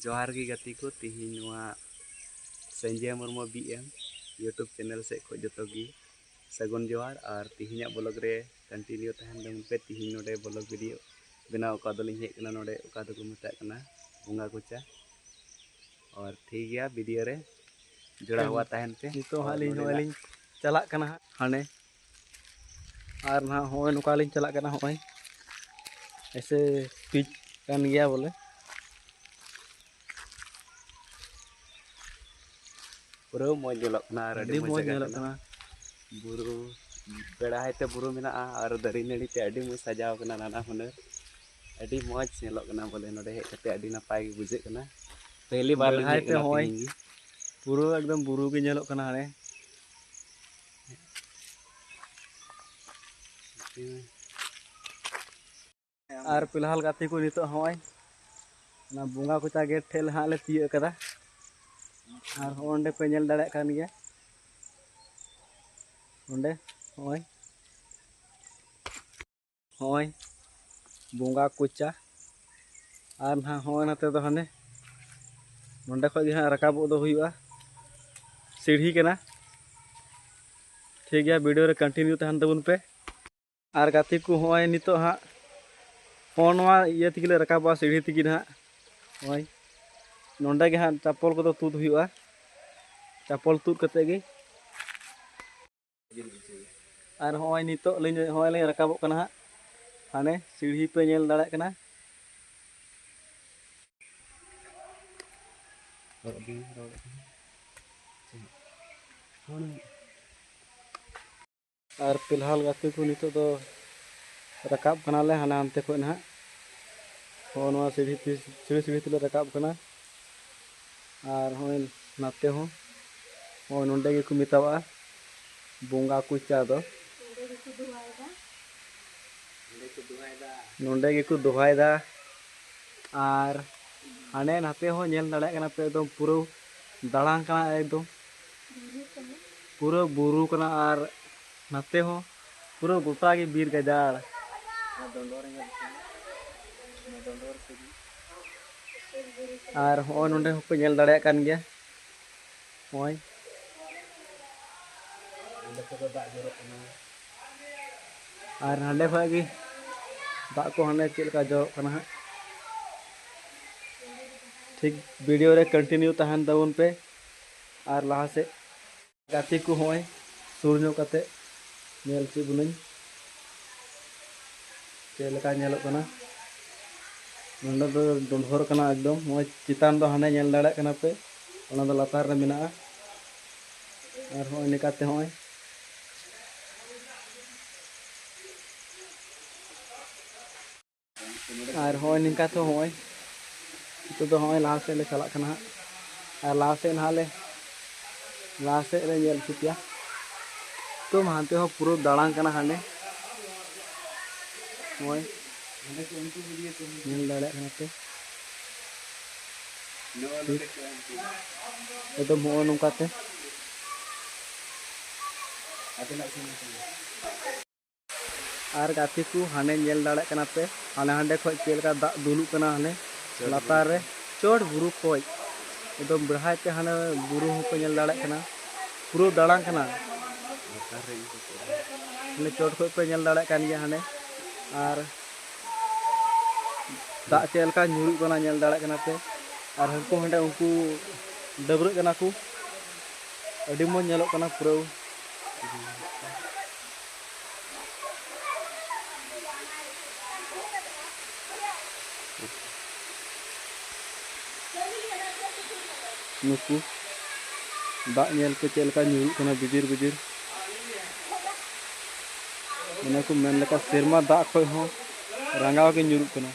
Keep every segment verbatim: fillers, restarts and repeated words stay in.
ᱡᱚᱦᱟᱨ ᱜᱮ ᱜᱟᱛᱮ ᱠᱚ, ᱛᱤᱦᱤᱧ ᱱᱚᱣᱟ Sanjay Murmu B M YouTube channel ᱥᱮᱫ ᱠᱷᱚᱱ ᱡᱚᱛᱚ ᱜᱮ ᱥᱟᱹᱜᱩᱱ ᱡᱚᱦᱟᱨ᱾ ᱟᱨ ᱛᱤᱦᱤᱧᱟᱜ vlog ᱨᱮ continue ᱛᱟᱦᱮᱱ ᱛᱟᱵᱚᱱ ᱯᱮ᱾ ᱛᱤᱦᱤᱧ ᱱᱚᱰᱮ vlog video ᱵᱮᱱᱟᱣ ᱚᱠᱟ ᱫᱚᱞᱤᱧ ᱦᱮᱡ ᱠᱟᱱᱟ, ᱱᱚᱰᱮ ᱚᱠᱟ ᱫᱚᱠᱚ ᱢᱮᱛᱟᱜ ᱠᱟᱱᱟ ᱵᱚᱸᱜᱟ ᱠᱚᱪᱟ᱾ ᱟᱨ ᱴᱷᱤᱠ ᱜᱮᱭᱟ, video ᱨᱮ ᱡᱚᱲᱟᱣ ᱦᱩᱭ ᱛᱟᱦᱮᱱ ᱯᱮ᱾ ᱱᱤᱛᱚᱜ ᱦᱟᱸᱜ ᱟᱨ ᱞᱤᱧ ᱱᱚᱰᱮ ᱱᱚᱜᱼᱚᱭ ᱱᱟᱜ ᱞᱤᱧ ᱪᱟᱞᱟᱜ ᱠᱟᱱᱟ ᱦᱟᱸᱜ ᱦᱟᱱᱮ, ᱟᱨ ᱱᱟᱦᱟᱜ ᱦᱚᱸᱜᱼᱚᱭ ᱱᱚᱝᱠᱟ ᱞᱤᱧ ᱪᱟᱞᱟᱜ ᱠᱟᱱᱟ, ᱦᱚᱸᱜᱼᱚᱭ ᱮᱥᱮ pitch ᱠᱟᱱ ᱜᱮᱭᱟ ᱵᱚᱞᱮ᱾ ᱯᱩᱨᱟᱹ ᱢᱚᱡᱽ ᱧᱮᱞᱚᱜ ᱠᱟᱱᱟ ᱟᱨ ᱟᱹᱰᱤ ᱟᱹᱰᱤ ᱢᱚᱡᱽ ᱢᱚᱡᱽ ᱡᱟᱭᱜᱟ ᱧᱮᱞᱚᱜ ᱠᱟᱱᱟ᱾ ᱠᱟᱱᱟ᱾ ᱵᱩᱨᱩ, ᱵᱮᱲᱦᱟᱭ ᱛᱮ ᱵᱩᱨᱩ ᱢᱮᱱᱟᱜᱼᱟ ᱟᱨ ᱫᱟᱨᱮ ᱱᱟᱹᱲᱤ ᱛᱮ ᱟᱹᱰᱤ ᱢᱚᱡᱽ ᱥᱟᱡᱟᱣ ᱠᱟᱱᱟ, ᱱᱟᱱᱟ ᱦᱩᱱᱟᱹᱨ᱾ ᱟᱹᱰᱤ ᱢᱚᱡᱽ ᱧᱮᱞᱚᱜ ᱠᱟᱱᱟ ᱵᱚᱞᱮ, ᱱᱚᱰᱮ ᱦᱮᱡ ᱠᱟᱛᱮ ᱟᱹᱰᱤ ᱱᱟᱯᱟᱭ ᱜᱮ ᱵᱩᱡᱷᱟᱹᱜ ᱠᱟᱱᱟ᱾ ᱯᱮᱦᱞᱤ ᱵᱟᱨ ᱞᱤᱧ ᱵᱮᱲᱦᱟᱭ ᱦᱮᱡ ᱛᱮ ᱠᱟᱱᱟ ᱦᱚᱸᱜᱼᱚᱭ ᱛᱮᱦᱮᱧ ᱜᱮ᱾ ᱯᱩᱨᱟᱹ ᱮᱠᱫᱚᱢ ᱵᱩᱨᱩ ᱜᱮ ᱧᱮᱞᱚᱜ ᱠᱟᱱᱟ ᱦᱟᱱᱮ᱾ ᱟᱨ ᱯᱷᱤᱞᱦᱟᱞ ᱜᱟᱛᱮ ᱠᱚ, ᱱᱤᱛᱚᱜ ᱦᱚᱸᱜᱼᱚᱭ ᱚᱱᱟ ᱵᱚᱸᱜᱟ ᱠᱚᱪᱟ ᱜᱮᱴ ᱴᱷᱮᱡ ᱞᱮ ᱦᱟᱸᱜ ᱞᱮ ᱛᱤᱭᱳᱜ ᱠᱟᱫᱟ᱾ ᱟᱨ ᱦᱚᱸᱜᱼᱚ ᱚᱸᱰᱮ ᱯᱮ ᱧᱮᱞ ᱫᱟᱲᱮᱭᱟᱜ ᱠᱟᱱ ᱜᱮᱭᱟ, ᱚᱸᱰᱮ ᱦᱚᱸᱜᱼᱚᱭ, ᱦᱚᱸᱜᱼᱚᱭ ᱵᱚᱸᱜᱟ ᱠᱚᱪᱟ᱾ ᱟᱨ ᱱᱟᱦᱟᱜ ᱦᱚᱸᱜᱼᱚᱭ ᱱᱚᱛᱮ ᱫᱚ ᱦᱟᱱᱮ ᱱᱚᱸᱰᱮ ᱠᱷᱚᱡ ᱜᱮ ᱦᱟᱸᱜ ᱨᱟᱠᱟᱵᱚᱜ ᱫᱚ ᱦᱩᱭᱩᱜᱼᱟ, ᱥᱤᱲᱦᱤ ᱠᱟᱱᱟ᱾ ᱴᱷᱤᱠ ᱜᱮᱭᱟ, video ᱨᱮ continue ᱛᱟᱦᱮᱱ ᱛᱟᱵᱚᱱ ᱯᱮ᱾ ᱟᱨ ᱜᱟᱛᱮ ᱠᱚ, ᱦᱚᱸᱜᱼᱚᱭ ᱱᱤᱛᱚᱜ ᱦᱟᱸᱜ ᱦᱚᱸᱜᱼᱚ ᱱᱚᱣᱟ ᱤᱭᱟᱹ ᱛᱮᱜᱮ ᱞᱮ ᱨᱟᱠᱟᱵᱚᱜᱼᱟ, ᱥᱤᱲᱦᱤ ᱛᱮᱜᱮ ᱱᱟᱦᱟᱜ᱾ ᱦᱚᱸᱜᱼᱚᱭ ᱱᱚᱸᱰᱮ ᱜᱮ ᱦᱟᱸᱜ ᱪᱟᱯᱚᱞ ᱠᱚᱫᱚ ᱛᱩᱫ ᱦᱩᱭᱩᱜᱼᱟ, ᱪᱟᱯᱚᱞ ᱛᱩᱫ ᱠᱟᱛᱮ ᱜᱮ᱾ ᱟᱨ ᱦᱚᱸᱜᱼᱚᱭ ᱱᱤᱛᱚᱜ ᱞᱤᱧ, ᱦᱚᱸᱜᱼᱚᱭ ᱞᱤᱧ ᱨᱟᱠᱟᱵᱚᱜ ᱠᱟᱱᱟ ᱦᱟᱸᱜ ᱦᱟᱱᱮ ᱥᱤᱲᱦᱤ ᱯᱮ ᱧᱮᱞ ᱫᱟᱲᱮᱭᱟᱜ ᱠᱟᱱᱟ᱾ ᱟᱨ ᱯᱷᱤᱞᱦᱟᱞ ᱜᱟᱛᱮ ᱠᱚ, ᱱᱤᱛᱚᱜ ᱫᱚ ᱨᱟᱠᱟᱵ ᱠᱟᱱᱟᱞᱮ ᱦᱟᱱᱮ ᱦᱟᱱᱛᱮ ᱠᱷᱚᱡ ᱱᱟᱦᱟᱜ᱾ ᱦᱚᱸ, ᱱᱚᱣᱟ ᱥᱤᱲᱦᱤ ᱛᱮ, ᱥᱤᱲᱦᱤ ᱥᱤᱲᱦᱤ ᱛᱮᱞᱮ ᱨᱟᱠᱟᱵ ᱠᱟᱱᱟ᱾ ᱟᱨ ᱦᱚᱸᱜᱼᱚᱭ ᱱᱟᱛᱮ ᱦᱚᱸ, ᱦᱚᱸᱜᱼᱚᱭ ᱱᱚᱸᱰᱮ ᱜᱮᱠᱚ ᱢᱮᱛᱟᱣᱟᱜᱼᱟ ᱵᱚᱸᱜᱟ ᱠᱚᱪᱟ ᱫᱚ᱾ ᱱᱚᱸᱰᱮ ᱜᱮᱠᱚ ᱫᱚᱦᱚᱭᱮᱫᱟ᱾ ᱱᱚᱸᱰᱮ ᱜᱮᱠᱚ ᱫᱚᱦᱚᱭᱮᱫᱟ᱾ ᱟᱨ ᱦᱟᱸᱰᱮ ᱱᱟᱛᱮ ᱦᱚᱸ ᱧᱮᱞ ᱫᱟᱲᱮᱭᱟᱜ ᱠᱟᱱᱟ ᱯᱮ, ᱮᱠᱫᱚᱢ ᱯᱩᱨᱟᱹ ᱫᱟᱬᱟᱱ ᱠᱟᱱᱟ ᱮᱠᱫᱚᱢ᱾ ᱯᱩᱨᱟᱹ ᱵᱩᱨᱩ ᱠᱟᱱᱟ ᱟᱨ ᱱᱟᱛᱮ ᱦᱚᱸ ᱯᱩᱨᱟᱹ ᱜᱚᱴᱟ ᱜᱮ ᱵᱤᱨ ᱜᱟᱡᱟᱲ᱾ ᱟᱨ ᱦᱚᱸᱜᱼᱚᱭ ᱱᱚᱸᱰᱮ ᱦᱚᱸᱯᱮ ᱧᱮᱞ ᱫᱟᱲᱮᱭᱟᱜ ᱠᱟᱱ ᱜᱮᱭᱟ, ᱦᱚᱸᱜᱼᱚᱭ᱾ ᱟᱨ ᱦᱟᱸᱰᱮ ᱠᱷᱚᱡ ᱜᱮ ᱫᱟᱜ ᱠᱚ ᱦᱟᱸᱰᱮ ᱪᱮᱫ ᱞᱮᱠᱟ ᱡᱚᱨᱚᱜ ᱠᱟᱱᱟ ᱦᱟᱸᱜ᱾ ᱴᱷᱤᱠ video ᱨᱮ continue ᱛᱟᱦᱮᱱ ᱛᱟᱵᱚᱱ ᱯᱮ ᱟᱨ ᱞᱟᱦᱟ ᱥᱮᱫ᱾ ᱜᱟᱛᱮ ᱠᱚ ᱦᱚᱸᱜᱼᱚᱭ ᱥᱩᱨ ᱧᱚᱜ ᱠᱟᱛᱮ ᱧᱮᱞ ᱦᱚᱪᱚ ᱵᱚᱱᱟᱹᱧ ᱪᱮᱫ ᱞᱮᱠᱟ ᱧᱮᱞᱚᱜ ᱠᱟᱱᱟ᱾ ᱱᱚᱸᱰᱮ ᱫᱚ ᱰᱚᱸᱰᱷᱚᱨ ᱠᱟᱱᱟ ᱮᱠᱫᱚᱢ᱾ ᱱᱚᱜᱼᱚᱭ ᱪᱮᱛᱟᱱ ᱫᱚ ᱦᱟᱸᱰᱮ ᱧᱮᱞ ᱫᱟᱲᱮᱭᱟᱜ ᱠᱟᱱᱟ ᱯᱮ, ᱚᱱᱟ ᱫᱚ ᱞᱟᱛᱟᱨ ᱨᱮ ᱢᱮᱱᱟᱜᱼᱟ᱾ ᱟᱨ ᱦᱚᱸᱜᱼᱚᱭ ᱱᱤᱝᱠᱟᱛᱮ ᱦᱚᱸᱜᱼᱚᱭ ᱟᱨ ᱦᱚᱸᱜᱼᱚᱭ ᱱᱤᱝᱠᱟᱛᱮ ᱦᱚᱸᱜᱼᱚᱭ ᱱᱤᱛᱚᱜ ᱫᱚ ᱦᱚᱸᱜᱼᱚᱭ ᱞᱟᱦᱟ ᱥᱮᱫ ᱞᱮ ᱪᱟᱞᱟᱜ ᱠᱟᱱᱟ ᱦᱟᱸᱜ᱾ ᱟᱨ ᱞᱟᱦᱟ ᱥᱮᱫ ᱱᱟᱦᱟᱜ ᱞᱮ, ᱞᱟᱦᱟ ᱥᱮᱫ ᱞᱮ ᱧᱮᱞ ᱦᱚᱪᱚ ᱯᱮᱭᱟ᱾ ᱛᱚ ᱦᱟᱱᱛᱮ ᱦᱚᱸ ᱯᱩᱨᱟᱹ ᱫᱟᱬᱟᱱ ᱠᱟᱱᱟ ᱦᱟᱸᱰᱮ᱾ ᱱᱚᱜᱼᱚᱭ ᱧᱮᱞ ᱫᱟᱲᱮᱭᱟᱜ ᱠᱟᱱᱟ ᱯᱮ᱾ ᱮᱠᱫᱚᱢ ᱦᱚᱸᱜᱼᱚ ᱱᱚᱝᱠᱟᱛᱮ᱾ ᱟᱨ ᱜᱟᱛᱮ ᱠᱚ ᱦᱟᱱᱮ ᱧᱮᱞ ᱫᱟᱲᱮᱭᱟᱜ ᱠᱟᱱᱟ ᱯᱮ, ᱦᱟᱱᱮ ᱦᱟᱸᱰᱮ ᱠᱷᱚᱡ ᱪᱮᱫ ᱞᱮᱠᱟ ᱫᱟᱜ ᱫᱩᱞᱩᱜ ᱠᱟᱱᱟ, ᱦᱟᱱᱮ ᱞᱟᱛᱟᱨ ᱨᱮ ᱪᱚᱴ ᱵᱩᱨᱩ ᱠᱷᱚᱡ ᱮᱠᱫᱚᱢ ᱵᱮᱲᱦᱟᱭ ᱛᱮ ᱦᱟᱱᱮ ᱵᱩᱨᱩ ᱦᱚᱸᱠᱚ ᱧᱮᱞ ᱫᱟᱲᱮᱭᱟᱜ ᱠᱟᱱᱟ, ᱯᱩᱨᱟᱹ ᱫᱟᱬᱟᱱ ᱠᱟᱱᱟ᱾ ᱦᱟᱱᱮ ᱪᱚᱴ ᱠᱷᱚᱡ ᱯᱮ ᱧᱮᱞ ᱫᱟᱲᱮᱭᱟᱜ ᱠᱟᱱ ᱜᱮᱭᱟ ᱦᱟᱱᱮ, ᱟᱨ ᱫᱟᱜ ᱪᱮᱫ ᱞᱮᱠᱟ ᱧᱩᱨᱩᱜ ᱠᱟᱱᱟ ᱧᱮᱞ ᱫᱟᱲᱮᱭᱟᱜ ᱠᱟᱱᱟ ᱯᱮ, ᱟᱨ ᱦᱟᱹᱱᱠᱩ ᱦᱟᱸᱰᱮ ᱩᱱᱠᱩ ᱰᱟᱹᱵᱽᱨᱟᱹᱜ ᱠᱟᱱᱟ ᱠᱚ, ᱟᱹᱰᱤ ᱢᱚᱡᱽ ᱧᱮᱞᱚᱜ ᱠᱟᱱᱟ ᱯᱩᱨᱟᱹ᱾ ᱱᱩᱠᱩ ᱫᱟᱜ ᱧᱮᱞ ᱯᱮ ᱪᱮᱫ ᱞᱮᱠᱟ ᱧᱩᱨᱩᱜ ᱠᱟᱱᱟ ᱵᱤᱡᱤᱨ ᱵᱤᱡᱤᱨ᱾ ᱚᱱᱟ ᱠᱚ ᱢᱮᱱ ᱞᱮᱠᱟ ᱥᱮᱨᱢᱟ ᱫᱟᱜ ᱠᱷᱚᱡ ᱦᱚᱸ ᱨᱟᱸᱜᱟᱣ ᱜᱮ ᱧᱩᱨᱩᱜ ᱠᱟᱱᱟ᱾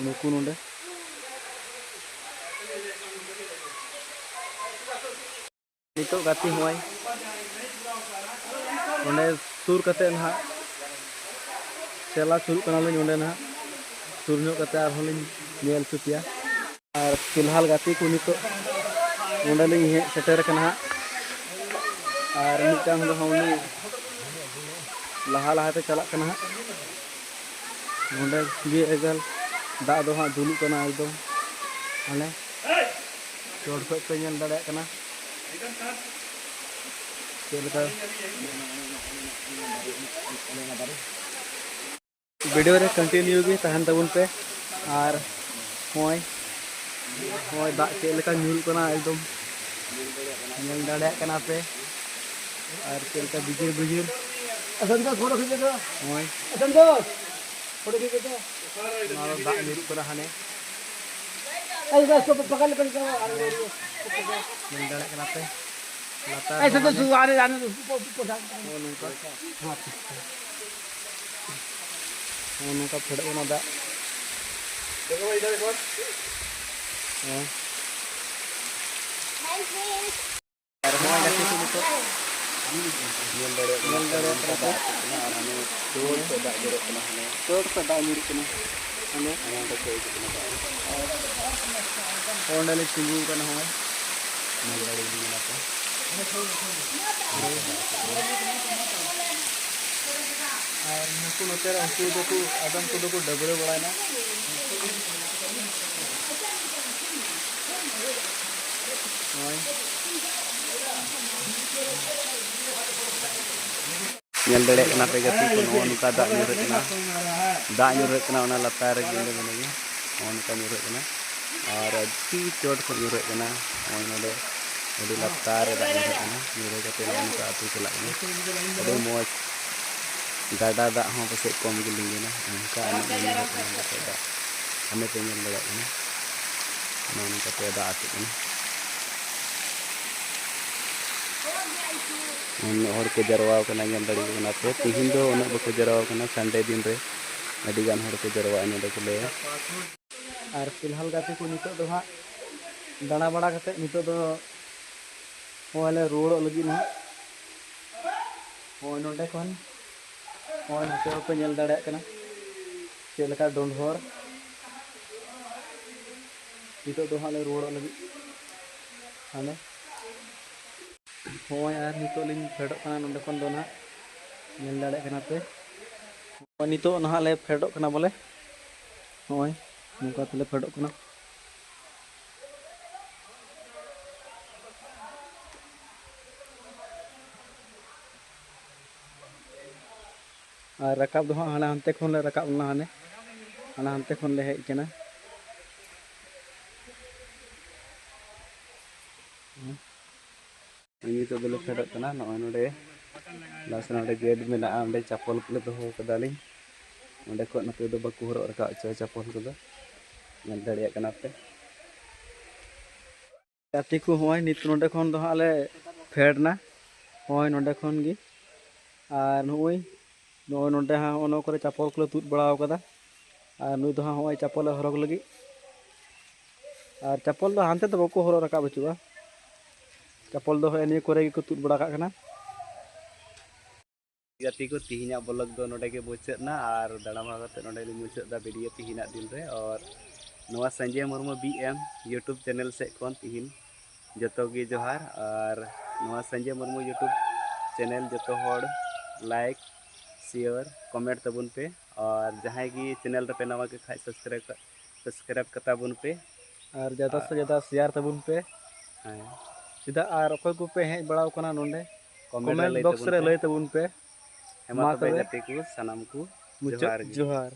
ᱱᱩᱠᱩ ᱱᱚᱰᱮ ᱱᱤᱛᱚᱜ ᱜᱟᱛᱮ ᱦᱚᱸᱜᱼᱚᱭ ᱱᱚᱸᱰᱮ ᱥᱩᱨ ᱠᱟᱛᱮ ᱱᱟᱦᱟᱜ ᱪᱟᱞᱟᱣ ᱥᱩᱨᱩᱜ ᱠᱟᱱᱟᱞᱤᱧ᱾ ᱚᱸᱰᱮ ᱱᱟᱦᱟᱜ ᱥᱩᱨ ᱧᱚᱜ ᱠᱟᱛᱮ ᱟᱨᱦᱚᱸ ᱞᱤᱧ ᱧᱮᱞ ᱦᱚᱪᱚ ᱯᱮᱭᱟ᱾ ᱟᱨ ᱯᱷᱤᱞᱦᱟᱞ ᱜᱟᱛᱮ ᱠᱚ ᱱᱤᱛᱚᱜ ᱱᱚᱸᱰᱮ ᱞᱤᱧ ᱦᱮᱡ ᱥᱮᱴᱮᱨ ᱟᱠᱟᱱᱟ ᱦᱟᱸᱜ᱾ ᱟᱨ ᱢᱤᱫᱴᱟᱝ ᱫᱚ ᱦᱟᱸᱜ ᱩᱱᱤ ᱞᱟᱦᱟ ᱞᱟᱦᱟᱛᱮ ᱪᱟᱞᱟᱜ ᱠᱟᱱᱟ ᱦᱟᱸᱜ᱾ ᱱᱚᱸᱰᱮ ᱥᱤᱵᱤ ᱮᱜᱮᱞ ᱫᱟᱜ ᱫᱚ ᱦᱟᱸᱜ ᱫᱩᱞᱩᱜ ᱠᱟᱱᱟ ᱮᱠᱫᱚᱢ᱾ ᱦᱟᱱᱮ ᱪᱚᱴ ᱠᱷᱚᱡ ᱯᱮ ᱧᱮᱞ ᱫᱟᱲᱮᱭᱟᱜ ᱠᱟᱱᱟ ᱪᱮᱫ ᱞᱮᱠᱟ᱾ ᱵᱷᱤᱰᱤᱭᱳ ᱨᱮ ᱠᱚᱱᱴᱤᱱᱤᱭᱩ ᱜᱮ ᱛᱟᱦᱮᱱ ᱛᱟᱵᱚᱱ ᱯᱮ᱾ ᱟᱨ ᱱᱚᱜᱼᱚᱭ, ᱱᱚᱜᱼᱚᱭ ᱫᱟᱜ ᱪᱮᱫ ᱞᱮᱠᱟ ᱧᱩᱨᱩᱜ ᱠᱟᱱᱟ ᱮᱠᱫᱚᱢ, ᱧᱮᱞ ᱫᱟᱲᱮᱭᱟᱜ ᱠᱟᱱᱟ ᱯᱮ᱾ ᱟᱨ ᱪᱮᱫ ᱞᱮᱠᱟ ᱵᱤᱡᱤᱨ ᱵᱤᱡᱤᱨ, ᱱᱚᱜᱼᱚᱭ ᱱᱚᱣᱟ ᱫᱚ ᱫᱟᱜ ᱧᱩᱨᱩᱜ ᱠᱟᱱᱟ ᱦᱟᱱᱮ, ᱧᱮᱞ ᱫᱟᱲᱮᱭᱟᱜ ᱠᱟᱱᱟ ᱯᱮ᱾ ᱞᱟᱛᱟᱨ ᱨᱮ ᱦᱟᱱᱮ ᱱᱚᱜᱼᱚ ᱱᱚᱝᱠᱟ, ᱱᱚᱜᱼᱚ ᱱᱚᱝᱠᱟ ᱯᱷᱮᱰᱚᱜ ᱠᱟᱱᱟ ᱫᱟᱜ᱾ ᱦᱮᱸ᱾ ᱟᱨ ᱱᱚᱜᱼᱚᱭ ᱜᱟᱛᱮ ᱠᱚ ᱱᱤᱛᱚᱜ ᱧᱮᱞ ᱫᱟᱲᱮᱭᱟᱜ ᱠᱟᱱᱟ ᱯᱮ, ᱫᱟᱜ ᱟᱹᱛᱩᱜ ᱠᱟᱱᱟ ᱟᱨ ᱦᱟᱱᱮ ᱪᱳᱴ ᱠᱷᱚᱱ ᱫᱟᱜ ᱡᱚᱨᱚᱜ ᱠᱟᱱᱟ ᱦᱟᱱᱮ᱾ ᱪᱳᱴ ᱠᱷᱚᱱ ᱫᱟᱜ ᱧᱩᱨᱩᱜ ᱠᱟᱱᱟ ᱦᱟᱱᱮ᱾ ᱦᱟᱱᱮ ᱚᱸᱰᱮ ᱠᱷᱚᱱ ᱦᱤᱡᱩᱜ ᱠᱟᱱᱟ᱾ ᱚᱸᱰᱮ ᱞᱮ ᱛᱤᱸᱜᱩ ᱟᱠᱟᱱᱟ ᱦᱚᱸᱜᱼᱚᱭ᱾ ᱧᱮᱞ ᱫᱟᱲᱮᱭᱟᱜ ᱠᱟᱱᱟ ᱯᱮ᱾ ᱟᱨ ᱱᱩᱠᱩ ᱱᱚᱛᱮ ᱨᱮ ᱩᱱᱠᱩ ᱫᱚᱠᱚ, ᱟᱫᱚᱢ ᱠᱚᱫᱚ ᱠᱚ ᱰᱟᱹᱵᱽᱨᱟᱹ ᱵᱟᱲᱟᱭᱮᱱᱟ᱾ ᱱᱚᱜᱼᱚᱭ᱾ ᱧᱮᱞ ᱫᱟᱲᱮᱭᱟᱜ ᱠᱟᱱᱟ ᱯᱮ ᱜᱟᱛᱮ ᱠᱚ, ᱱᱚᱜᱼᱚ ᱱᱚᱝᱠᱟ ᱫᱟᱜ ᱧᱩᱨᱦᱟᱹᱜ ᱠᱟᱱᱟ᱾ ᱫᱟᱜ ᱧᱩᱨᱦᱟᱹᱜ ᱠᱟᱱᱟ ᱚᱱᱟ ᱞᱟᱛᱟᱨ ᱨᱮ, ᱧᱮᱞ ᱧᱮᱞ ᱜᱮ᱾ ᱱᱚᱜᱼᱚ ᱱᱚᱝᱠᱟ ᱧᱩᱨᱦᱟᱹᱜ ᱠᱟᱱᱟ᱾ ᱟᱨ ᱟᱹᱰᱤ ᱪᱚᱴ ᱠᱷᱚᱱ ᱧᱩᱨᱦᱟᱹᱜ ᱠᱟᱱᱟ᱾ ᱱᱚᱜᱼᱚᱭ ᱱᱚᱰᱮ ᱟᱹᱰᱤ ᱞᱟᱛᱟᱨ ᱨᱮ ᱫᱟᱜ ᱧᱩᱨᱦᱟᱹᱜ ᱠᱟᱱᱟ᱾ ᱧᱩᱨᱦᱟᱹ ᱠᱟᱛᱮ ᱱᱚᱜᱼᱚ ᱱᱚᱝᱠᱟ ᱟᱹᱛᱩ ᱪᱟᱞᱟᱜ ᱠᱟᱱᱟ᱾ ᱟᱹᱰᱤ ᱢᱚᱡᱽ ᱜᱟᱰᱟ ᱫᱟᱜ ᱦᱚᱸ ᱯᱟᱥᱮᱡ ᱠᱚᱢ ᱜᱮ ᱞᱤᱸᱜᱤᱱᱟ, ᱚᱱᱠᱟ ᱟᱹᱱᱤᱡ ᱧᱩᱨᱦᱟᱹᱜ ᱠᱟᱱᱟ ᱱᱚᱝᱠᱟ ᱫᱟᱜ᱾ ᱦᱟᱱᱮ ᱯᱮ ᱧᱮᱞ ᱫᱟᱲᱮᱭᱟᱜ ᱠᱟᱱᱟ, ᱱᱚᱜᱼᱚ ᱱᱚᱝᱠᱟ ᱛᱮ ᱫᱟᱜ ᱟᱹᱛᱩᱜ ᱠᱟᱱᱟ᱾ ᱩᱱᱟᱹᱜ ᱦᱚᱲ ᱠᱚ ᱡᱟᱨᱣᱟ ᱟᱠᱟᱱᱟ, ᱧᱮᱞ ᱫᱟᱲᱮᱭᱟᱜ ᱠᱟᱱᱟ ᱯᱮ᱾ ᱛᱤᱦᱤᱧ ᱫᱚ ᱩᱱᱟᱹᱜ ᱵᱟᱠᱚ ᱡᱟᱨᱣᱟ ᱟᱠᱟᱱᱟ, ᱥᱟᱱᱰᱮ ᱫᱤᱱ ᱨᱮ ᱟᱹᱰᱤ ᱜᱟᱱ ᱦᱚᱲ ᱠᱚ ᱡᱟᱨᱣᱟᱜᱼᱟ ᱱᱚᱰᱮ ᱠᱚ ᱞᱟᱹᱭᱟ᱾ ᱟᱨ ᱯᱷᱤᱞᱦᱟᱞ ᱜᱟᱛᱮ ᱠᱚ ᱱᱤᱛᱚᱜ ᱫᱚ ᱦᱟᱸᱜ ᱫᱟᱬᱟ ᱵᱟᱲᱟ ᱠᱟᱛᱮᱫ ᱱᱤᱛᱚᱜ ᱫᱚ ᱱᱚᱜᱼᱚᱭ ᱞᱮ ᱨᱩᱣᱟᱹᱲᱚᱜ ᱞᱟᱹᱜᱤᱫ ᱦᱟᱸᱜ᱾ ᱱᱚᱜᱼᱚᱭ ᱱᱚᱸᱰᱮ ᱠᱷᱚᱱ ᱱᱚᱜᱼᱚᱭ ᱱᱚᱛᱮ ᱦᱚᱸᱯᱮ ᱧᱮᱞ ᱫᱟᱲᱮᱭᱟᱜ ᱠᱟᱱᱟ ᱪᱮᱫ ᱞᱮᱠᱟ ᱰᱚᱸᱰᱷᱚᱨ᱾ ᱱᱤᱛᱚᱜ ᱫᱚ ᱦᱟᱸᱜ ᱞᱮ ᱨᱩᱣᱟᱹᱲᱚᱜ ᱞᱟᱹᱜᱤᱫ ᱦᱟᱸᱰᱮ᱾ ᱱᱚᱜᱼᱚᱭ ᱟᱨ ᱱᱤᱛᱚᱜ ᱞᱤᱧ ᱯᱷᱮᱰᱚᱜ ᱠᱟᱱᱟ ᱱᱚᱸᱰᱮ ᱠᱷᱚᱱ ᱫᱚ ᱱᱟᱦᱟᱜ, ᱧᱮᱞ ᱫᱟᱲᱮᱭᱟᱜ ᱠᱟᱱᱟ ᱯᱮ᱾ ᱱᱚᱜᱼᱚᱭ ᱱᱤᱛᱚᱜ ᱱᱟᱦᱟᱜ ᱞᱮ ᱯᱷᱮᱰᱚᱜ ᱠᱟᱱᱟ ᱵᱚᱞᱮ᱾ ᱱᱚᱜᱼᱚᱭ ᱱᱚᱝᱠᱟ ᱛᱮᱞᱮ ᱯᱷᱮᱰᱚᱜ ᱠᱟᱱᱟ᱾ ᱟᱨ ᱨᱟᱠᱟᱵ ᱫᱚ ᱦᱟᱸᱜ ᱦᱟᱱᱟ ᱦᱟᱱᱛᱮ ᱠᱷᱚᱱ ᱞᱮ ᱨᱟᱠᱟᱵ ᱞᱮᱱᱟ, ᱦᱟᱱᱮ ᱦᱟᱱᱟ ᱦᱟᱱᱛᱮ ᱠᱷᱚᱱ ᱞᱮ ᱦᱮᱡ ᱠᱟᱱᱟ᱾ ᱱᱤᱛᱚᱜ ᱫᱚᱞᱮ ᱯᱷᱮᱰᱚᱜ ᱠᱟᱱᱟ᱾ ᱱᱚᱜᱼᱚᱭ ᱱᱚᱰᱮ ᱞᱟᱥ ᱱᱚᱰᱮ ᱜᱮᱴ ᱢᱮᱱᱟᱜᱼᱟ, ᱚᱸᱰᱮ ᱪᱟᱯᱚᱞ ᱠᱚᱞᱮ ᱫᱚᱦᱚ ᱠᱟᱫᱟᱞᱤᱧ᱾ ᱚᱸᱰᱮ ᱠᱷᱚᱱ ᱱᱚᱛᱮ ᱫᱚ ᱵᱟᱠᱚ ᱦᱚᱨᱚᱜ ᱨᱟᱠᱟᱵ ᱦᱚᱪᱚᱣᱟ ᱪᱟᱯᱚᱞ ᱠᱚᱫᱚ, ᱧᱮᱞ ᱫᱟᱲᱮᱭᱟᱜ ᱠᱟᱱᱟ ᱯᱮ᱾ ᱜᱟᱛᱮ ᱠᱚ, ᱦᱚᱸᱜᱼᱚᱭ ᱱᱤᱛ ᱱᱚᱰᱮ ᱠᱷᱚᱱ ᱫᱚ ᱦᱟᱸᱜ ᱞᱮ ᱯᱷᱮᱰ ᱱᱟ, ᱦᱚᱸᱜᱼᱚᱭ ᱱᱚᱰᱮ ᱠᱷᱚᱱ ᱜᱮ᱾ ᱟᱨ ᱱᱚᱜᱼᱚᱭ ᱱᱚᱜᱼᱚᱭ ᱱᱚᱰᱮ ᱦᱟᱸᱜ ᱦᱚᱸᱜᱼᱚ ᱱᱚᱣᱟ ᱠᱚᱨᱮ ᱪᱟᱯᱚᱞ ᱠᱚᱞᱮ ᱛᱩᱫ ᱵᱟᱲᱟ ᱟᱠᱟᱫᱟ᱾ ᱟᱨ ᱱᱩᱭ ᱫᱚ ᱦᱟᱸᱜ ᱦᱚᱸᱜᱼᱚᱭ ᱪᱟᱯᱚᱞᱮ ᱦᱚᱨᱚᱜ ᱞᱟᱹᱜᱤᱫ᱾ ᱟᱨ ᱪᱟᱯᱚᱞ ᱫᱚ ᱦᱟᱱᱛᱮ ᱫᱚ ᱵᱟᱠᱚ ᱦᱚᱨᱚᱜ ᱨᱟᱠᱟᱵ ᱦᱚᱪᱚᱜᱼᱟ, ᱪᱟᱯᱚᱞ ᱫᱚ ᱦᱚᱸᱜᱼᱚᱭ ᱱᱤᱭᱟᱹ ᱠᱚᱨᱮ ᱜᱮᱠᱚ ᱛᱩᱫ ᱵᱟᱲᱟ ᱠᱟᱜ ᱠᱟᱱᱟ᱾ ᱜᱟᱛᱮ ᱠᱚ, ᱛᱤᱦᱤᱧᱟᱜ ᱵᱞᱚᱜ ᱫᱚ ᱱᱚᱰᱮ ᱜᱮ ᱢᱩᱪᱟᱹᱫ ᱱᱟ, ᱟᱨ ᱫᱟᱬᱟ ᱵᱟᱲᱟ ᱠᱟᱛᱮ ᱱᱚᱰᱮ ᱞᱤᱧ ᱢᱩᱪᱟᱹᱫ ᱫᱟ ᱵᱷᱤᱰᱤᱭᱳ ᱛᱤᱦᱤᱧᱟᱜ ᱫᱤᱱ ᱨᱮ᱾ ᱟᱨ ᱱᱚᱣᱟ Sanjay Murmu B M YouTube channel ᱥᱮᱫ ᱠᱷᱚᱱ ᱛᱤᱦᱤᱧ ᱡᱚᱛᱚ ᱜᱮ ᱡᱚᱦᱟᱨ᱾ ᱟᱨ ᱱᱚᱣᱟ ᱥᱚᱧᱡᱚᱭ ᱢᱩᱨᱢᱩ YouTube ᱪᱮᱱᱮᱞ ᱡᱚᱛᱚ ᱦᱚᱲ ᱞᱟᱭᱤᱠ, ᱥᱮᱭᱟᱨ, ᱠᱚᱢᱮᱱᱴ ᱛᱟᱵᱚᱱ ᱯᱮ᱾ ᱟᱨ ᱡᱟᱦᱟᱸᱭ ᱜᱮ ᱪᱮᱱᱮᱞ ᱨᱮᱯᱮ ᱱᱟᱣᱟ ᱜᱮ ᱠᱷᱟᱡ ᱥᱟᱵᱥᱠᱨᱟᱭᱤᱵ ᱥᱟᱵᱥᱠᱨᱟᱭᱤᱵ ᱠᱟᱛᱟ ᱵᱚᱱ ᱯᱮ᱾ ᱟᱨ ᱡᱟᱫᱟ ᱥᱮ ᱡᱟᱫᱟ ᱥᱮᱭᱟᱨ ᱛᱟᱵᱚᱱ ᱯᱮ᱾ ᱦᱮᱸ᱾ ᱪᱮᱫᱟᱜ ᱟᱨ ᱚᱠᱚᱭ ᱠᱚᱯᱮ ᱦᱮᱡ ᱵᱟᱲᱟᱣ ᱠᱟᱱᱟ ᱱᱚᱰᱮ? ᱠᱚᱢᱮᱱᱴ ᱨᱮ ᱠᱚᱢᱮᱱᱴ ᱞᱟᱹᱭ ᱵᱚᱠᱥ ᱛᱟᱵᱚᱱ ᱨᱮ ᱯᱮ᱾ ᱞᱟᱹᱭ ᱛᱟᱵᱚᱱ ᱯᱮ᱾ ᱦᱮᱸ, ᱢᱟ ᱢᱟ ᱛᱚᱵᱮ ᱛᱚᱵᱮ᱾ ᱜᱟᱛᱮ ᱠᱚ, ᱥᱟᱱᱟᱢ ᱠᱚ ᱢᱩᱪᱟᱹᱫ ᱡᱚᱦᱟᱨ ᱜᱮ᱾ ᱡᱚᱦᱟᱨ᱾